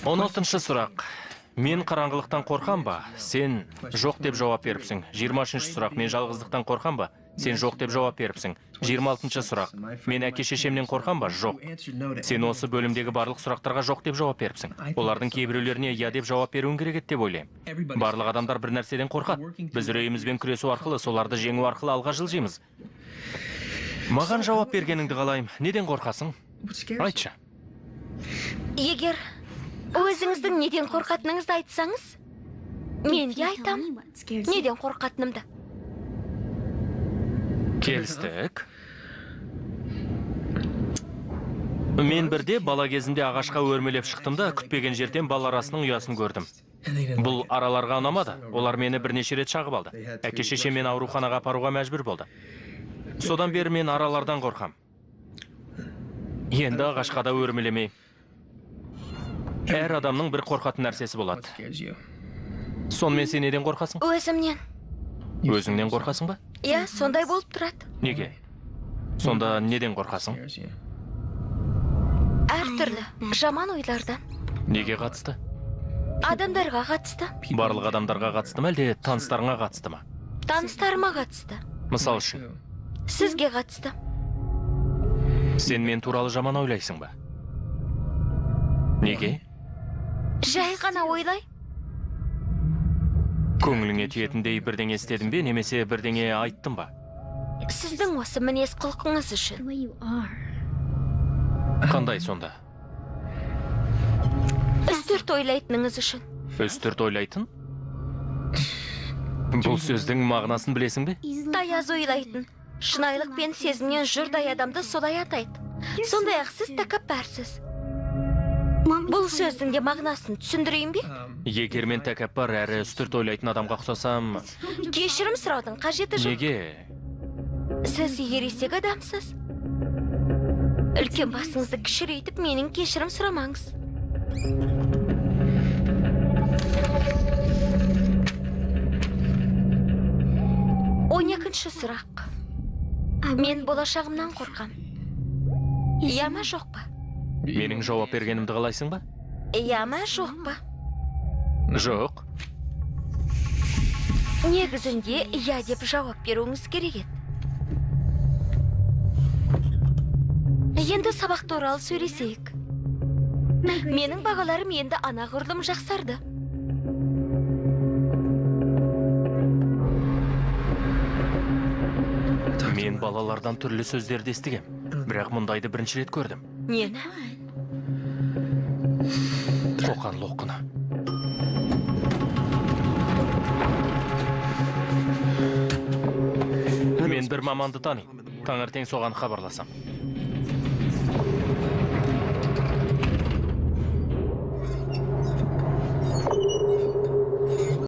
16-шы сұрақ. Мен қараңғылықтан қорқам ба? Сен жоқ деп жауап беріпсің. 23-ші сұрақ. Мен жалғыздықтан қорқам ба? Сен жоқ деп жауап беріпсің. 26-шы сұрақ. Мен әке шешемнен қорқам ба? Жоқ. Сен осы бөлімдегі барлық сұрақтарға жоқ деп жауап беріпсің. Олардың кейбіреулеріне иә деп жауап беруің керек еді деп ойлаймын. Барлық адамдар бір нәрседен қорқады. Біз үрейімізбен күресу арқылы, соларды жеңу арқылы алға жылжимыз. Маған жауап бергеніңді қалаймын. Неден қорқасың? Айтшы. Егер өзіңіздің неден қорқатыныңызды айтсаңыз, мен де айтам неден қорқатынымды. Келістік. Мен бірде бала кезімде ағашқа өрмелеп шықтым да, күтпеген жерден бал арасының ұясын көрдім. Бұл араларға ұнамады. Олар мені бірнеше рет шағып алды. Әке шешем мені ауруханаға апаруға мәжбүр болды. Содан бері мен аралардан қорқам. Енді ағашқа да өрмелемей. Әр адамның бір қорқатын нәрсесі болады. Сонымен сен неден қорқасың? Өзімнен. Өзіңнен қорқасың ба? Иә, сондай болып тұрады. Неге? Сонда неден қорқасың? Әртүрлі жаман ойлардан. Неге қатысты? Адамдарға қатысты. Барлық адамдарға қатысты ма, әлде таныстарыңа қатысты ма? Таныстарыма қатысты. Мысал үшін, Сізге қатысты. сен мен туралы жаман ойлайсың ба? Неге? Жай ғана ойлай. Көңіліңе тиетіндей бірдеңе істедім бе, немесе бірдеңе айттым ба? Сіздің осы мінез құлқыңыз үшін. Қандай сонда? Үстірт ойлайтыныңыз үшін. Үстірт ойлайтын? Бұл сөздің мағынасын білесің бе? Таяз ойлайтын. Шынайылық пен сезімнен жұрдай адамды солай атайды. Сондай-ақ сіз тәкаппарсыз. Бұл сөздің де мағынасын түсіндірейін бе? Егер мен тәкаппар әрі үстірт ойлайтын адамға ұқсасам, Кешірім сұраудың қажеті жоқ. неге? Сіз ересек адамсыз. Үлкен басыңызды кішірейтіп менің кешірім сұрамаңыз. 12-ші сұрақ. Мен болашағымнан қорқам. Иә ма, жоқ па? Менің жауап бергенімді қалайсың ба? Иә ма, жоқ па? Жоқ. Негізінде иә деп жауап беруіңіз керек еді. Енді сабақ туралы сөйлесейік. Менің бағаларым енді анағұрлым жақсарды. Мен балалардан түрлі сөздерді естігем, бірақ мұндайды бірінші рет көрдім. Нені? Қоқан лоққыны. Мен бір маманды танимын. Таңертең соған хабарласам.